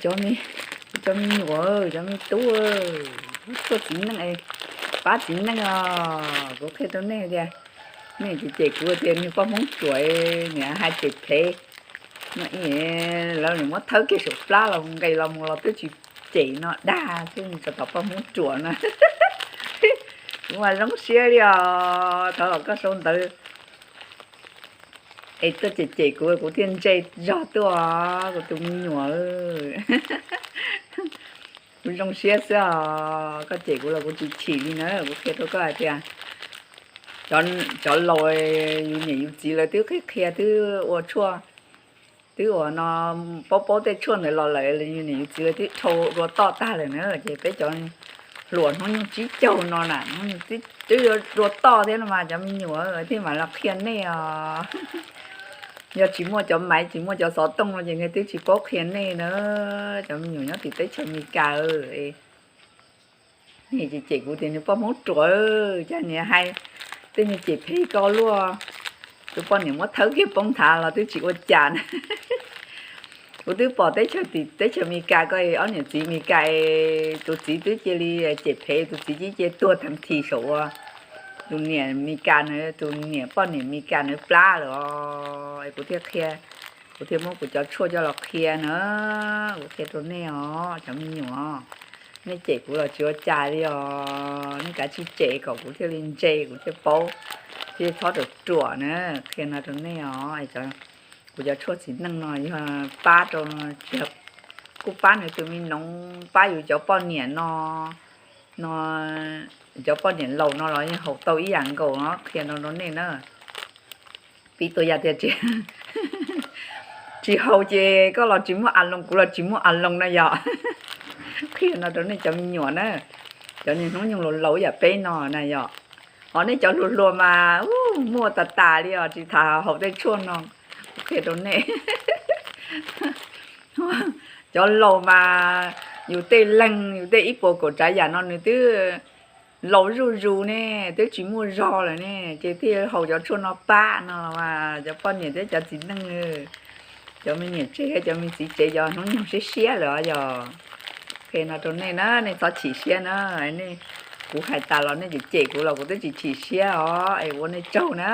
Cov me nyuam, cov me tub, tshuaj txiv neej, pab txiv neej os. Kuv qhia rau nej tias, nej cem cem kuv tias niag poj Hmoob ruam, niam hais cem phem no, lawv muab thawb kiag saum plab los nqis los mus los twb tsis cem no dag xwb, tso tom poj Hmoob ruam no. Kuv mas zoo siab li os, thov los koj sau ntawv es tuaj cem cem kuv, kuv thiaj ntse zog tuaj, kuv tus me nyuam. Kuv zoo siab xwb os, koj cem kuv los kuv tsis chim li na. Kuv qhia rau koj hais tias, cov laus, yus niam yus txiv lawv twb qhia qhia, twb ua tshuaj, twb ua no, paub paub tej tshuaj ntawd los lawm, yus niam yus txiv lawv twb dhau dua toj tag lawm na. Ces peb cov hluas hnub nyoog tsib caug no na, twb yuav dua toj thiab no mas cov me nyuam thiaj mam los qhia nej os. Yog tsis muaj cov maiv tsis muaj cov xov tooj no ces nws twb tsis paub qhia nej na. Cov me nyuam nyob tim teb chaws Amelikas, nej cem cem kuv tias niag poj Hmoob ruam, cas niam hais tej niag cem phem ko luaj, tus poj niam muab thawb kiag poob nthav los twb tsis ua cas na. Kuv twb pom teb chaws, teb chaws Amelikas ko, ob niam txiv Amelikas, tus txiv twb cia li cem phem, tus txiv cia tuag tag thi saum ua tus niam Amelikas na, tus niam poj niam Amelikas na plab lawm os. Kuv thiaj qhia, kuv thiaj muab kuv cov tshuaj coj los qhia na. Kuv qhia rau nej os cov me nyuam, nej cem kuv los tsis ua cas li os, nej kav tsij cem kom kuv thiaj li ntse, kuv thiaj paub, thiaj txhob ruam ruam na. Qhia no rau nej os, kuv cov tshuaj txiv neej no yog pab rau, kuj pab nws tus me noov, pab yus cov poj niam no, no, cov poj niam laus no los yeej haus tau ib yam nkaus no, qhia no rau nej na. Pib tuaj yam tias tsis haus ces koj los tsis muaj a loos, kuv los tsis muaj a loos na yom. Qhia no rau nej cov me nyuam na, cov niag hnub nyoog laus laus yam peb no na yom. Ho nej cov hluas hluas mas muaj tas tas li os, tsis tham haus tej tshuaj no. Qhia rau nej, cov laus mas yus tej leeg, yus tej ib puas kaum tsav yam no nws twb laus zuj zus ne, twb tsis muaj zog lawm ne, ces thiaj haus cov tshuaj no pab no los mas cov poj niam thiab cov txiv neej, cov me niam tsev thiab cov me txiv tsev cov hnub nyoog siab siab lawm os yog. Qhia no rau nej na, nej txhob chim siab na. Nej, kuv hais tas los nej cem cem kuv los kuv twb tsis chim siab os, es ua nej tsaug na.